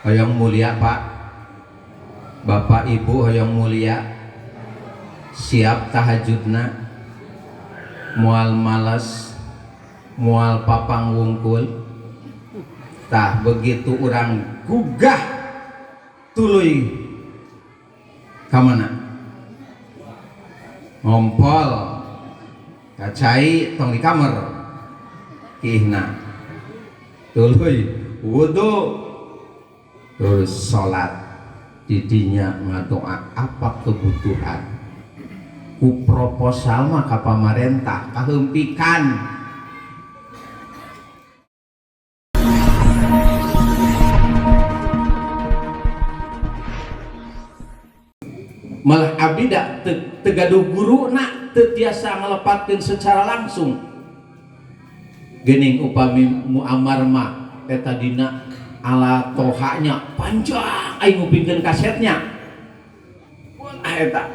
Hoyong mulia Pak, Bapak Ibu hoyong mulia, siap tahajudna, moal males, moal papang wungkul. Tah begitu urang gugah tuluy ka mana? Ngompol kacai tong di kamar kiihna, tuluy wudu terus salat, didinya ngadoa apa kebutuhan ku proposal mah ka pamarentah kahempikan. Malah abdi da teu gaduh guruna, teu tiasa ngalepatkeun secara langsung. Geuning upami Muammar mah eta dina ala tohanya panjang aing ngupingkeun kasetnya. Ah eta.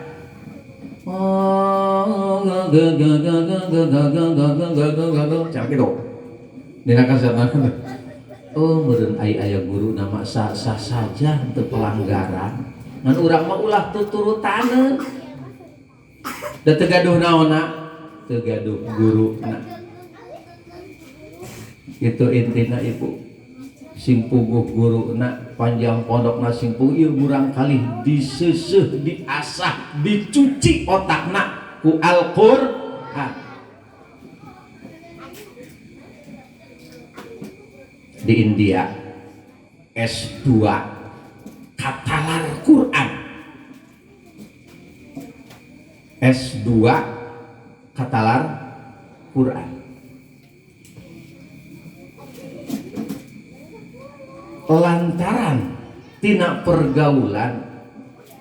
Cara kitu. Dina kasetna. Oh meureun ai aya guru nama sah-sah saja teu pelanggaran. Ngan urang mah ulah tuturutaneun. Da teu gaduh naonna? Teu gaduh guruna. Itu intina ibu. Sing puguh guruna, panjang pondokna sing puguh ieu murang kalih diseuseuh, diasah, dicuci otakna ku Al-Qur'an. Di India S2 katalar Quran, S2 katalar Quran. Lantaran tina pergaulan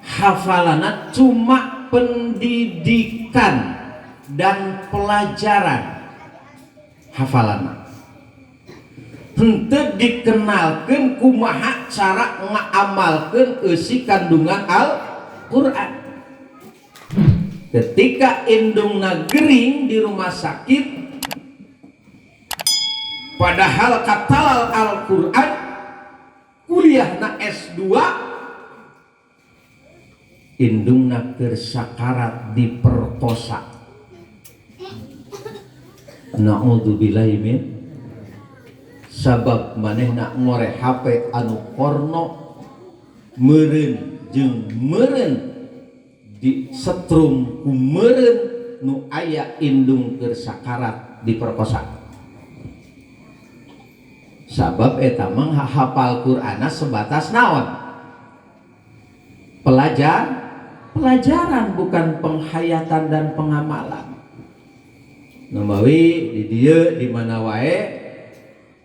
hafalana cuma pendidikan dan pelajaran hafalana, henteu dikenalkeun kumaha cara ngaamalkeun eusi kandungan Al-Qur'an. Ketika indungna gering di rumah sakit padahal katalal Al-Qur'an, kuliahna S2, indungna keur sakarat diperkosa. Na'udzubillahi min sabab manehna ngoreh HP anu porno meureun jeung meureun di setrum ku meureun nu aya indung keur sakarat diperkosa. Sabab eta mah hafal Qur'anna sebatas naon? Pelajaran bukan penghayatan dan pengamalan. Numawi di dieu di mana wae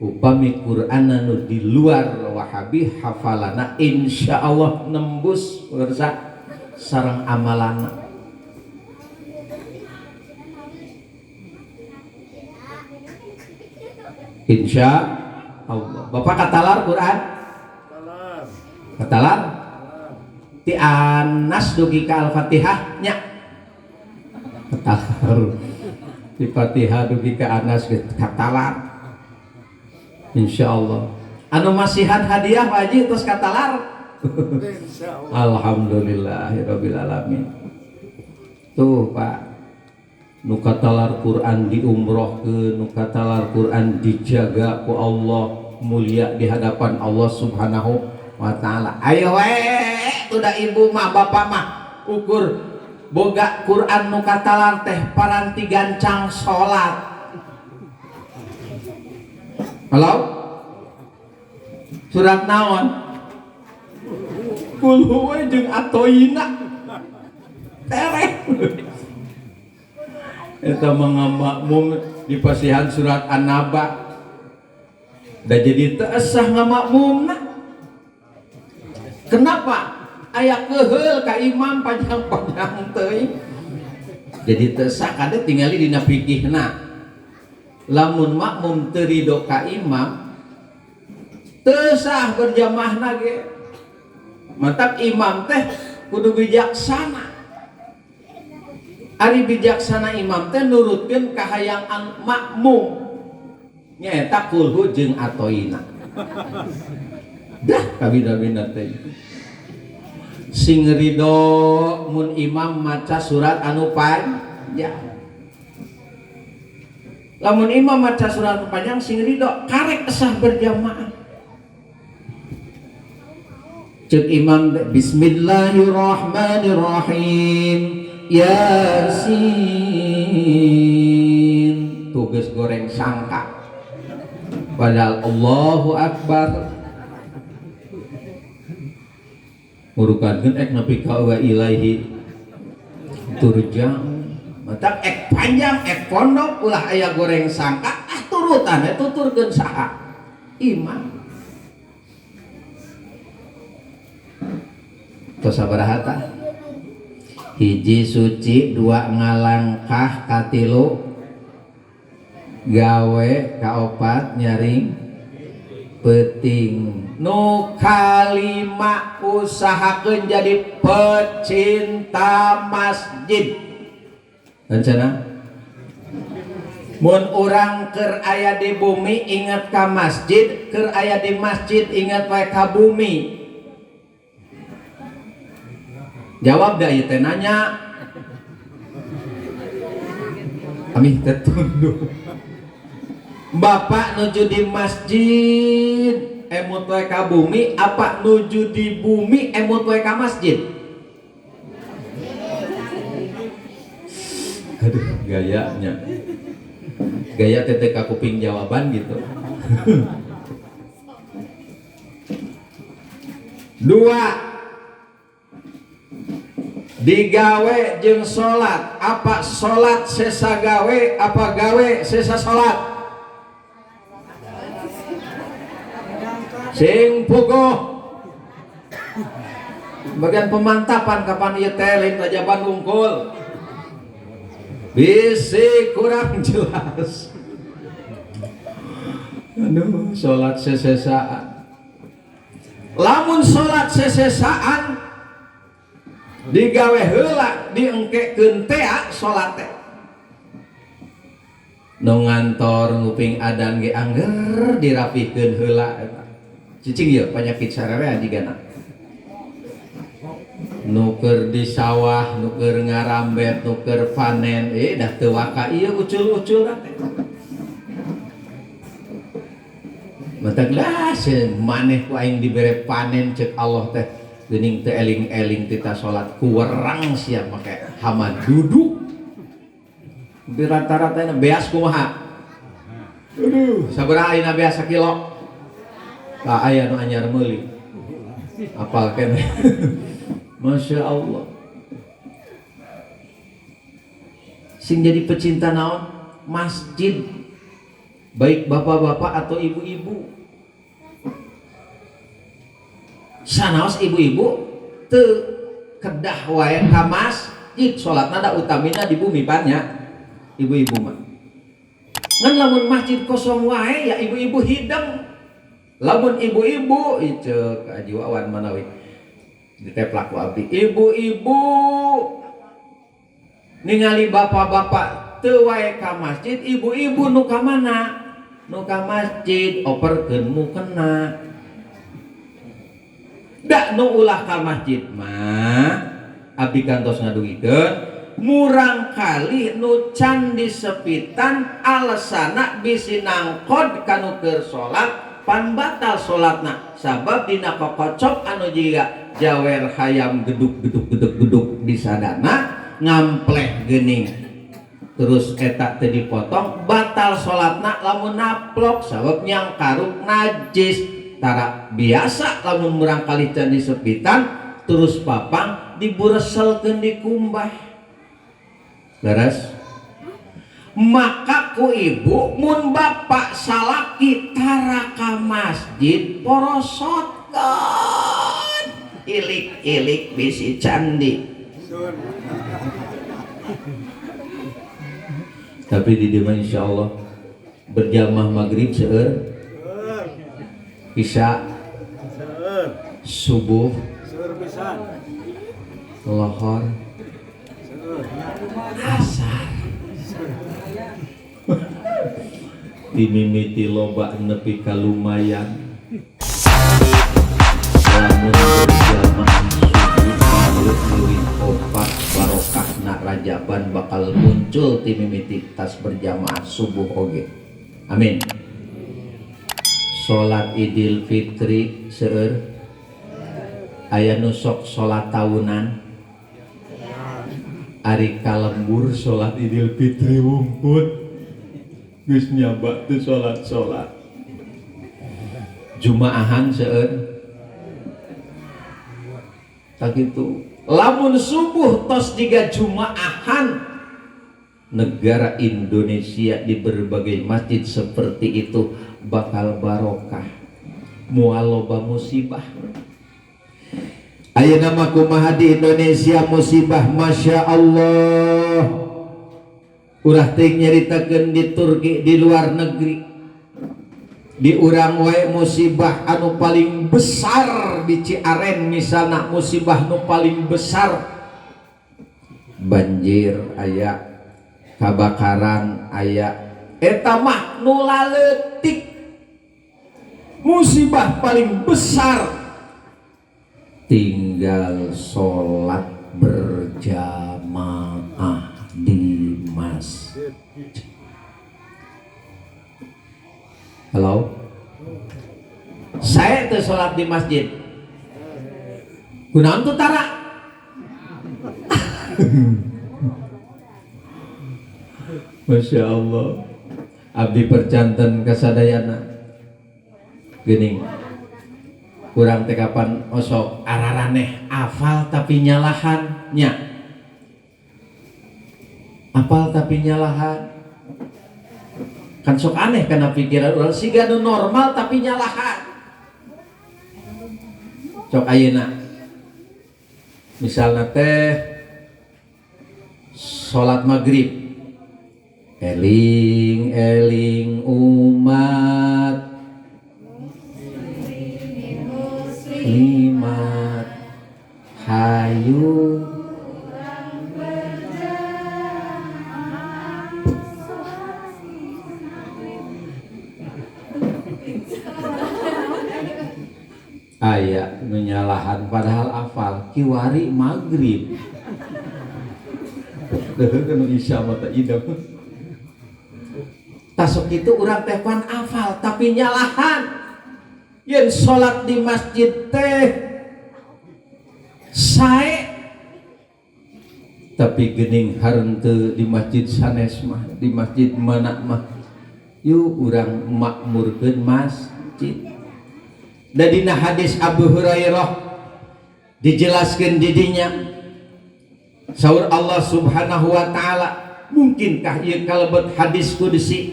upami Qur'anna nu di luar Wahabi hafalana insyaallah nembus pemirsa sareng amalana. Insya Allah. Bapak katalar Quran? Katalar? Ti Anas dugi ka Al-Fatihah nya. Katalar. Ti Fatihah dugi ka Anas katalar. Insya Allah. Anu masihan hadiah Pak Haji terus katalar. Insyaallah. Alhamdulillahirabbil alamin. Tuh Pak, nu katalar Quran diumrohkeun, nu katalar Quran dijaga ku Allah, mulia di hadapan Allah Subhanahu wa taala. Ayo we, tuh da ibu mah bapak mah ukur boga Quran nu katalar teh paranti gancang salat. Halo? Surat naon? Kul huwa jeung atoina. Tereh. Eta mah ngamakmum di pasihan surat An-Naba. Da jadi teu esah ngamakmumna. Kenapa? Aya keheul ka imam panjang-panjang teuing. Jadi teu sah kade tingali dina fikihna. Lamun makmum teu ridho ka imam, teu sah berjamaahna ge. Mantap imam teh kudu bijaksana. Ari bijaksana imam teh nurutkeun kahayangan makmum. Nyaeta kulhu jeung atoina. Dah kabina-bina teh. Sing ridho mun imam maca surat anu panjang. Lamun imam maca surat anu panjang sing ridho karek sah berjamaah. Cek imam bismillahirrahmanirrahim Yasin tugas goreng sangka padahal Allahu Akbar murukankeun ek nepi ka wa ilaihi turja'un matak ek panjang ek pondok ulah aya goreng sangka ah turutan we tuturkeun saha imam. Tos sabaraha tah? Hiji suci, dua ngalangkah, katilu gawe, kaopat nyaring peuting. Nu kalima usahakeun jadi pecinta masjid. Rencana? Mun urang keur aya di bumi ingat ka masjid, keur aya di masjid ingat wae ka bumi. Jawab dah ieu teh nanya. Amih teh tunduk. Bapak nuju di masjid emut wae ka bumi, apa nuju di bumi emut wae ka masjid? Aduh, gayanya. Gaya teh teh ka kuping jawaban gitu. Dua, digawe jeung salat, apa salat sesa gawe, apa gawe sesa salat? Sing puguh. Bagian pemantapan kapan ieu teh lain rajaban unggul. Bisi kurang jelas. Aduh, salat sesesaan. Lamun salat sesesaan digawe heula diengkekeun tea salat teh. Nu ngantor nguping adan ge angger dirapihkeun heula eta. Cicing ieu panyakit sararea jigana. Nu keur di sawah, nu keur ngarambet, nu keur panen, dah teu waka ieu ucul-ucul teh. Matak lah maneh ku aing dibere panen cek Allah teh. Geuning teu eling-eling tita salat kuwerang sia make hama duduk. Di rata-rata beas kumaha? Aduh, sabaraha ayeuna beas sakilo? Tah aya nu anyar meuli. Apal keneh. Masya Allah. Sing jadi pecinta naon? Masjid. Baik bapak-bapak atau ibu-ibu. Sanaos ibu-ibu teu kedah wae ka masjid, salatna da utamina di bumi pan nya ibu-ibu mah. Ngan lamun masjid kosong wae ya ibu-ibu hidang. Lamun ibu-ibu ieu ka Wawan manawi diteplak ku abdi. Ibu-ibu ningali bapak-bapak teu wae ka masjid, ibu-ibu nu ka mana? Nu ka masjid operkeun mukena. Dak nu ulah ka masjid mah abdi kantos ngadugikeun murang kali nu can disepitan alesana bisi nangkod kanu keur salat pan batal salatna sabab dina kokocok anu jiga jawer hayam geduk geduk geduk geduk disadana ngampleh geuning terus eta teh dipotong batal salatna lamun naplok sabab nyangkaruk najis. Tara biasa lamun murang kali can disepitan terus papang dibureselkeun dikumbah. Leres? Maka ku ibu mun bapak salaki tara ka masjid porosotkeun ilik-ilik bisi candi. Tapi di dieu mah insyaallah berjamaah maghrib seueur, isya, subuh, lohor, asar. Dimimiti loba nepi ka lumayan. muncul ti mimiti tas berjamaah subuh oge. Amin. Salat Idul Fitri seueur aya nu sok salat tahunan. Ari kalembur salat Idul Fitri wungkut geus nyaba teu salat-salat. Jumaahan seueur tak gitu. Lamun subuh tos jiga jumaahan negara Indonesia di berbagai masjid seperti itu bakal barokah, moal loba musibah. Ayeuna mah kumaha di Indonesia musibah, Masya Allah. Urah teuing nyaritakeun di Turki, di luar negeri, di urang wae musibah anu paling besar di Ciaren misalna, musibah nu paling besar banjir aya, kabakaran aya, eta mah nu laletik. Musibah paling besar tinggal sholat berjamaah di masjid. Halo, saya tuh sholat di masjid. Kunaon tuh tara? Masya Allah. Abdi percanten kasadayana. Geuning. Kurang teh kapan osok araraneh afal tapi nyalahan nya. Apal tapi nyalahan. Kan sok aneh karena pikiran orang siga nu normal tapi nyalahan. Sok ayeuna misalna teh salat maghrib, eling eling umat muslimat hayu aya menyalahan padahal hafal kiwari maghrib. Deuh nu isya mah teh idem. Tasok itu urang teh pan hafal tapi nyalahan. Yen salat di masjid teh sae tapi geuning harenteu di masjid sanes mah, di masjid mana mah yuk urang makmurkeun masjid. Da dina hadis Abu Hurairah dijelaskeun di dinya saur Allah Subhanahu wa taala, mungkinkah ieu kalebet hadis qudsi,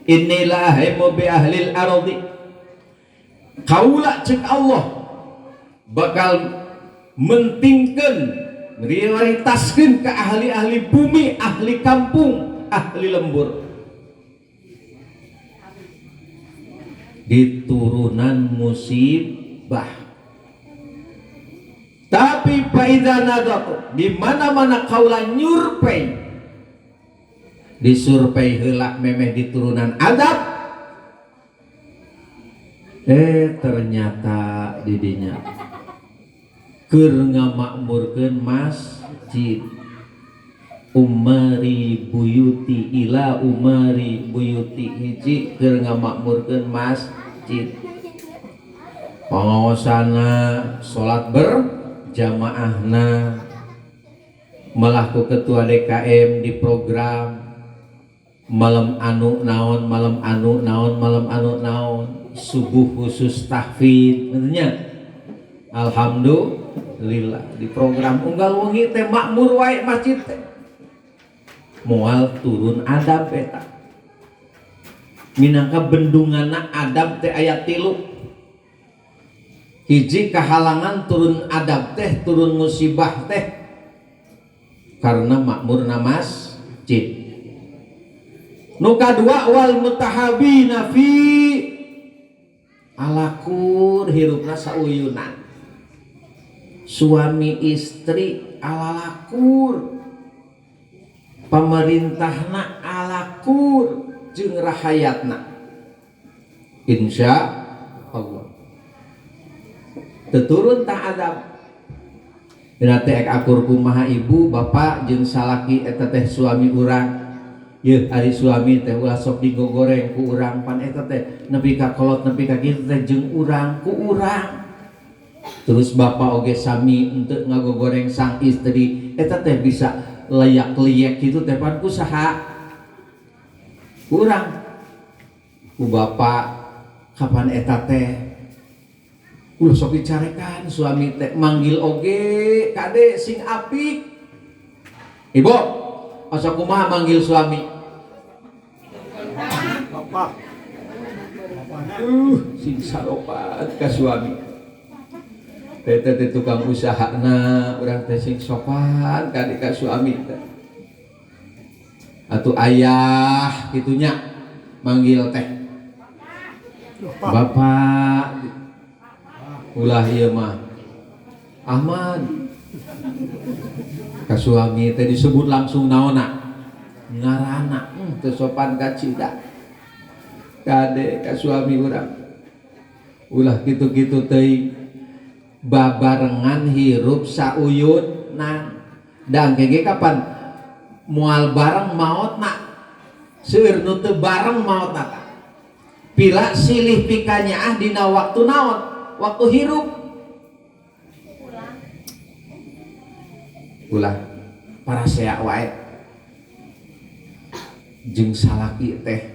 inilah ahimu bi ahlil ardi, kaula cek Allah bakal mentingkeun prioritaskeun ke ahli-ahli bumi, ahli kampung, ahli lembur di turunan musibah. Tapi faida nadatu di mana-mana kaula nyurpei, disurpei heula memeh di turunan adab, ternyata didinya keur ngamakmurkeun masjid. Umari buyuti ila umari buyuti, hiji keur ngamakmurkeun masjid. Pangaosana salat berjamaahna, malah ku ketua DKM di program malam anu naon, malam anu naon, malam anu naon, subuh khusus tahfidz nya. Alhamdulillah di program unggal wengi teh makmur wae masjid teh. Moal turun adab eta. Minangka bendunganna adab teh aya 3. Hiji kahalangan turun adab teh, turun musibah teh karena makmurna masjid. Nu kadua wal mutahabina fi alakur hirupna sauyunan. Suami istri alalakur, pemerintahna alakur jeung rahayatna. Insya Allah teturun tak adab. Dina teh akur kumaha ibu bapak jeung salaki eta teh suami urang. Yeuh ari suami teh ulah sok digogoreng ku urang pan eta teh nepi ka kolot nepi ka kitu teh jeung urang ku urang. Terus bapak oge sami untuk ngagogoreng sang istri eta teh bisa layak liek kitu teh pan ku saha? Ku urang. Ku bapak kapan eta teh ulah sok dicarekan suami teh manggil oge kade sing apik. Ibu asa kumaha manggil suami? Bapak. Sing saropan ka suami. Teh teh tukang usahana urang teh sing sopan kade ka suami teh. Atuh ayah kitunya manggil teh. Bapak. Ulah ieu mah Ahmad ka suami teh disebut langsung naonna ngaranna teu sopan ka cida kade ka suami urang ulah kitu-kitu teuing babarengan hirup sauyunna da engke ge kapan moal bareng maotna seueur nu teu bareng maotna tah pila silih pikanyaah dina waktu naon waktu hirup ulah parasea wae jeung salaki teh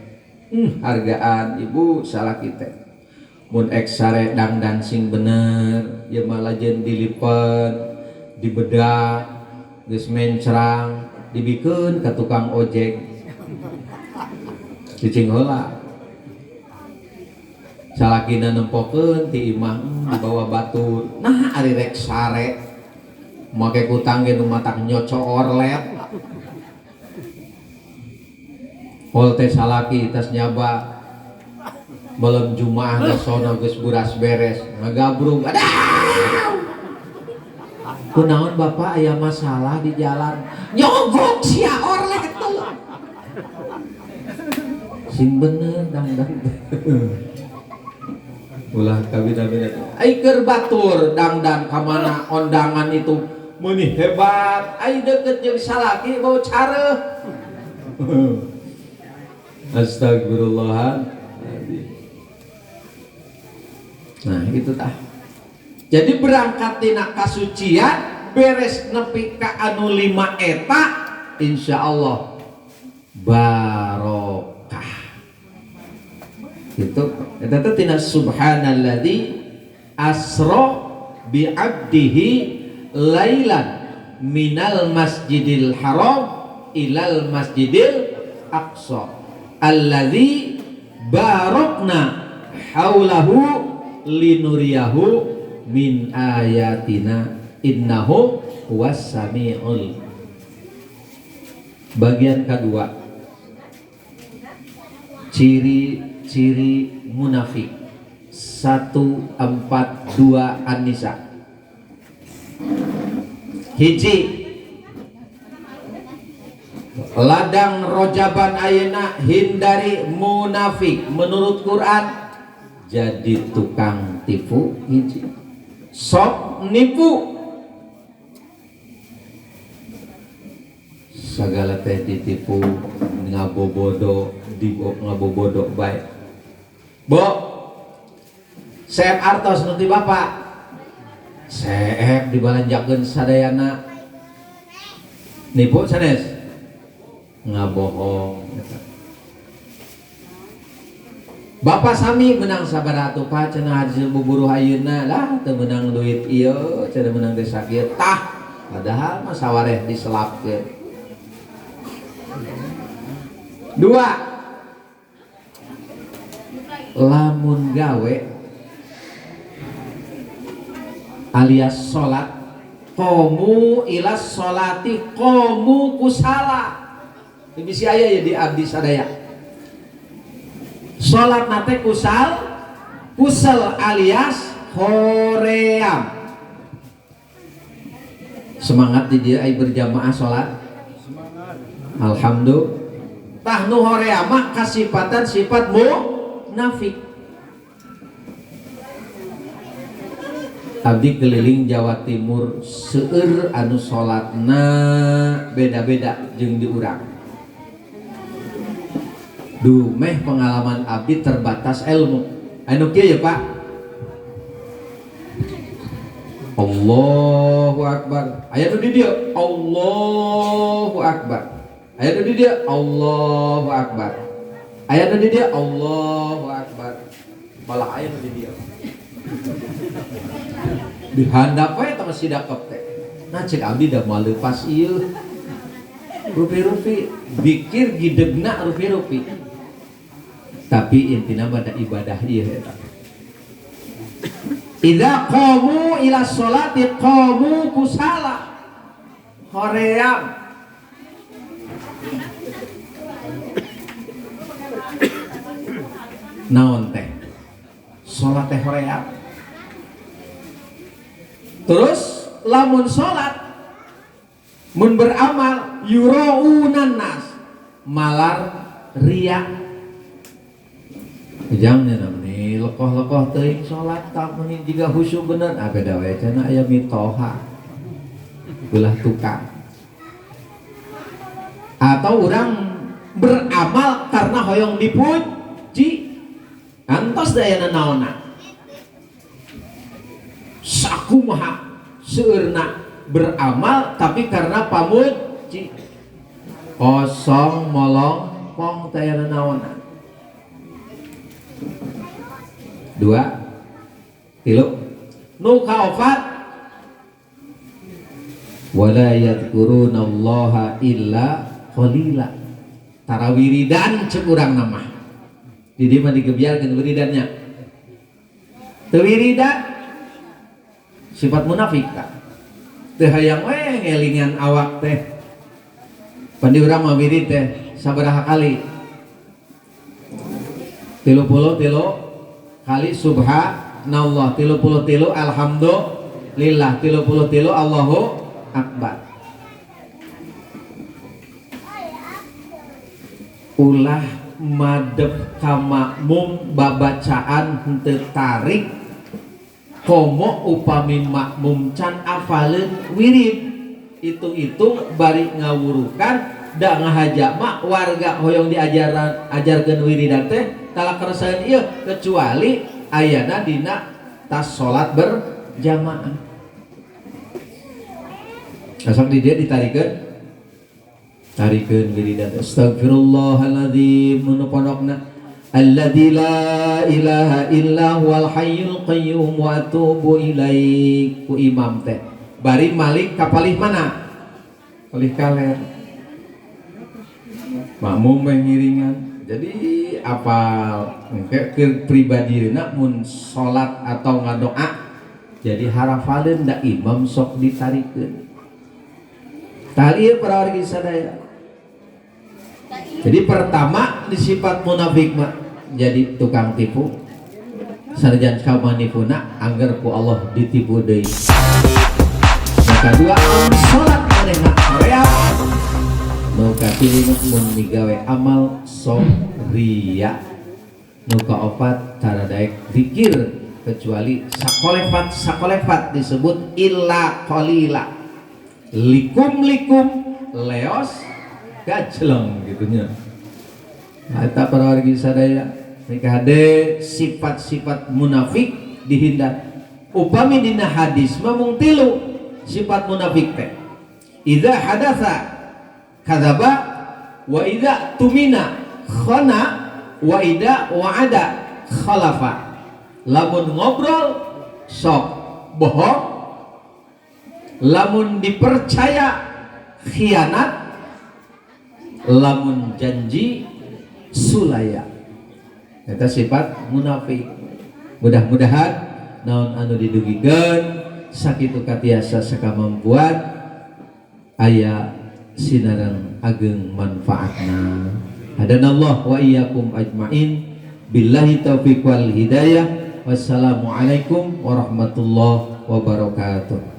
hargaan ibu salaki teh mun ek sare dangdan sing bener ieu mah lajeun dilipen dibedak geus mencrang dibikeun ka tukang ojek cicing heula salakina nempokeun ti imah dibawa batur nah ari rek sare make kutang ge nu matak nyoco orlet hol teh salaki tas nyaba malam Jumaah geus sono geus buras beres ngagabrung aduh kunaon bapak aya masalah di jalan nyogok sia orlet tuh sing bener dangdang ulah kabina-bina ai keur batur dangdan ka mana ondangan itu meuni hebat ai deukeut jeung salaki bau careuh astagfirullah. Nah itu tah jadi berangkat tina kasucian beres nepi ka anu 5 eta insyaallah barokah itu eta teh tina subhanalladzi asra bi abdihi lailan minal masjidil haram ilal masjidil aqsa alladzi barakna haulahu linuriyahu min ayatina innahu huwas samiul. Bagian kedua ciri-ciri munafik 142 An-Nisa. Hiji ladang rojaban ayeuna hindari munafik menurut Quran jadi tukang tipu hiji sok nipu segala teh ditipu ngabobodo di ngabobodo bae bo seep artos nu ti bapak seep dibalanjakeun sadayana nipu sanes ngabohong bapak sami menang sabaraha atuh pak cenah hasil buburuh ayeuna lah teu meunang duit ieu cenah meunang teh sakieu tah padahal mah sawareh diselapkeun. Dua lamun gawe alias salat qomu ila sholati qomu kusala bisi aya ya di abdi sadaya salat nate kusal kusel alias hoream. Semangat di dia ai berjamaah salat. Alhamdulillah. Tah nu hoream mah kasipatan sifat munafik. Abdi keliling Jawa Timur seueur anu salatna beda-beda jeung di urang. Dumeh pengalaman abdi terbatas ilmu. Anu kieu ya Pak. Allahu Akbar. Aya nu di dieu Allahu Akbar. Aya nu di dieu Allahu Akbar. Aya nu di dieu Allahu Akbar. Malah aya nu di dieu. Dihandap we teh masih dakep teh. Nah cek abdi da moal leupas ieu. Rupi-rupi pikir gidegna rupi-rupi. Tapi intina mah da ibadah ieu eta. Idza qamu ila sholati qamu kusala. Hoream. Naon teh? Salat teh hoream. Terus lamun salat mun beramal yuraunan nas malar riya. Ujang nya meni lekoh-lekoh teuing salat tak meni jiga khusyuk bener ah beda we cenah aya mitoha. Ulah tukang. Atau orang beramal karena hoyong dipuji. Antos dayana naonna. Sakumaha seueurna beramal tapi karena pamuji. Kosong molong pong dayana naonna. 2 3 nu kaopat wala yadhkurunallaha illa qalila. Tara wiridan cek urang nama. Di dieu mah digebyarkeun wiridannya. Teu wiridan sifat munafik ka. Teu hayang we ngelingan awak teh. Pan di urang mah wirid teh sabaraha kali? 33 kali subhanallah, 33 alhamdulillah, 33 Allahu akbar. Ulah madep ka makmum babacaan henteu tarik komo upami makmum can afaleun wirid hitung-hitung bari ngawurukan da ngahaja mah warga hoyong diajaran ajarkeun wiridan teh talak keresahan ieu kecuali ayana dina tas salat berjamaah. Asal di dia ditarikeun tarikeun wiridan astagfirullahaladzim nu pondokna alladzi la ilaha illa huwal hayyul qayyum wa atubu ilaik ku imam teh bari malik ka palih mana? Palih kaler. Makmum we ngiringan. Jadi apal engke keur pribadina mun salat atau ngadoa jadi harafaleun da imam sok ditarikeun. Tah ieu para wargi sadaya. Jadi pertama disifat munafik mah jadi tukang tipu. Sanajan kamanipuna angger ku Allah ditipu deui. Maka dua salat manehna hoream. Nu katilu mun migawe amal sok riya. Nu kaopat tara daek zikir kecuali sakolefat sakolefat disebut illa qalila. Likum likum leos gajleng gitunya. Nah, eta para wargi sadaya nikah hade sifat-sifat munafik dihindar. Upami dina hadis mah mung tilu sifat munafik teh. Idza hadatsa kadzaba wa idza tumina khana wa idza wa'ada khalafa. Lamun ngobrol sok bohong, lamun dipercaya khianat, lamun janji sulaya. Eta sifat munafik. Mudah-mudahan naon anu didugikeun sakitu katiasa sakamampuan aya sinareng ageng manfaatna. Hadanallah wa iyyakum ajmain. Billahi taufiq wal hidayah. Wassalamualaikum warahmatullahi wabarakatuh.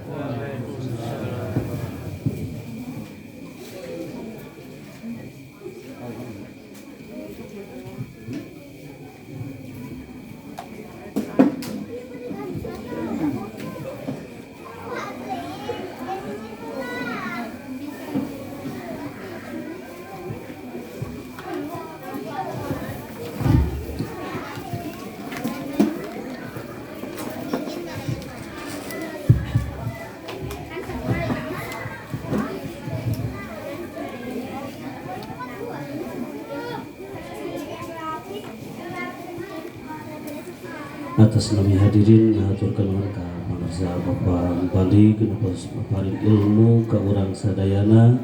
Senami hadirin ngahaturkeun nuhun ka pangarsa Bapak Mubalik nu paring ilmu ka urang sadayana.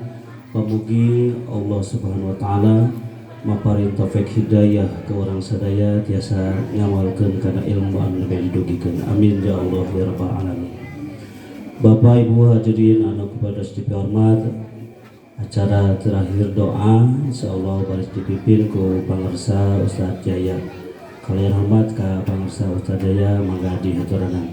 Pamugi Allah Subhanahu wa taala maparin taufik hidayah ke urang sadaya tiasa ngamalkeun kana ilmu anu nembe didugikeun. Amin ya Allah ya rabbal alamin. Bapak Ibu hadirin anu kepada dihormat, acara terakhir doa insyaallah baris dipimpin ku pangarsa Ustaz Jaya. Kalian hormat ka pangarsa Ustaz Jaya, mangga dihaturanan.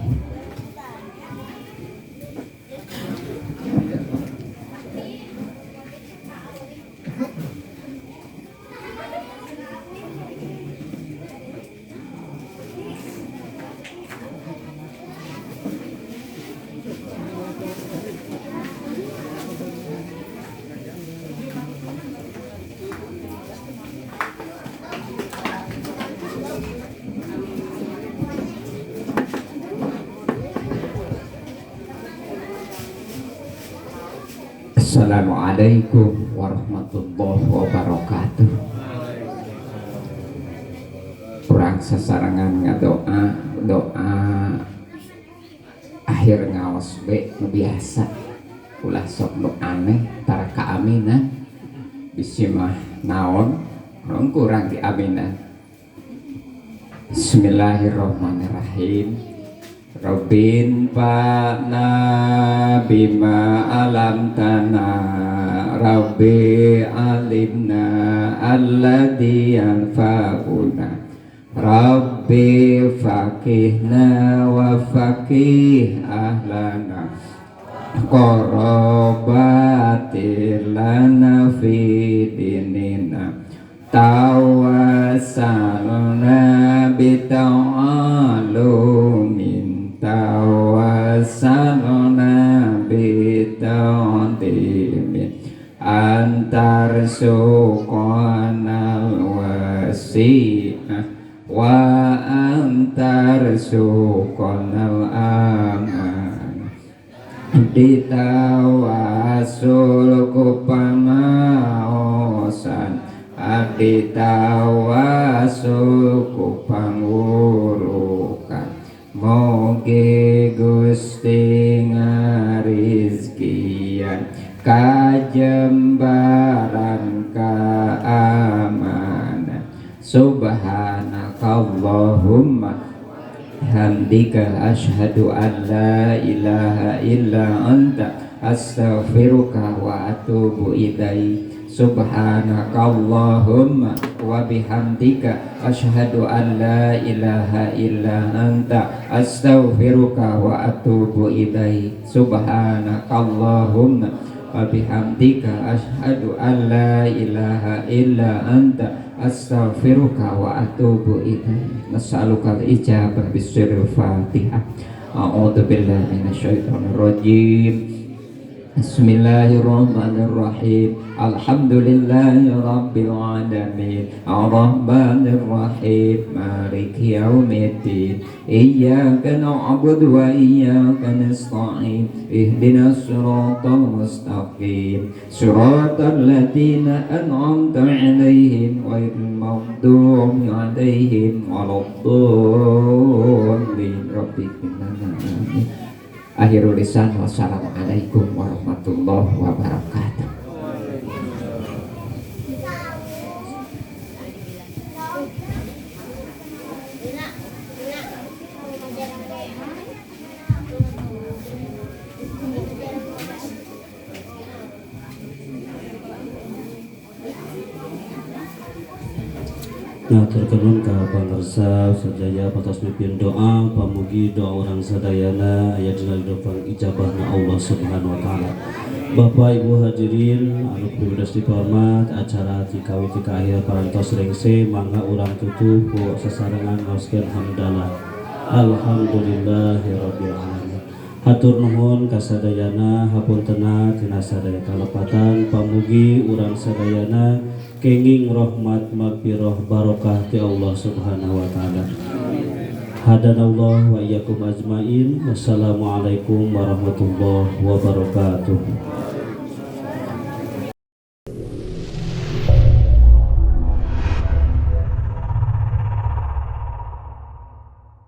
Assalamualaikum warahmatullahi wabarakatuh. Kurang sasarangan ngadoa doa akhir ngaos be nu biasa ulah sok nu aneh tara kaaminan bisi mah naon urang kurang diaminan. Bismillahirrahmanirrahim. Rabbin fa'na bima alam tana Rabbi alimna alladhi yanfa'una Rabbi faqihna wa faqih ahlana Qarabatil lana fi dinina Tawassalna bita'alumin Tawassalna bita'dimin Antar suqanal wasi'ah Wa antar suqanal aman Ditawasul ku pamaosan Aditawasul ku pangurukan Moge Gusti ngarizkian kajembaran keamanan. Subhanakallahumma hamdika asyhadu an la ilaha illa anta astaghfiruka wa atubu ilaik. Subhanakallahumma wa bihamdika asyhadu an la ilaha illa anta astaghfiruka wa atubu ilaik. Subhanakallahumma wa bihamdika asyhadu an la ilaha illa anta astaghfiruka wa atubu ilaik. Nas'aluka al-ijabah bisirril Fatihah. A'udzu billahi minasyaitonir rajim. Bismillahirrahmanirrahim. Alhamdulillahi rabbil alamin. Arrahmanir rahim. Maliki yaumiddin. Iyyaka na'budu wa iyyaka nasta'in. Ihdinas siratal mustaqim. Siratal ladzina an'amta 'alaihim ghairil maghdubi 'alaihim waladdallin. Rabbi amin. Akhirul lisan, wassalamualaikum warahmatullahi wabarakatuh. Nah, terkenun ka pangarsa sadaya patos mimpin doa, pamugi doa orang sadayana aya dina dopang ijabahna Allah Subhanahu wa taala. Bapak Ibu hadirin anu piwudas dihormat, acara tikawi tika akhir parantos rengse, mangga urang tutup ku sasarengan ngaoskeun hamdalah. Alhamdulillahirabbil alamin. Hatur nuhun ka sadayana, hapuntena tina sadaya kalepatan, pamugi urang sadayana kenging rahmat magfirah barokah ti Allah Subhanahu wa taala. Hadanallah wa iyyakum ajmain. Wassalamualaikum warahmatullahi wabarakatuh.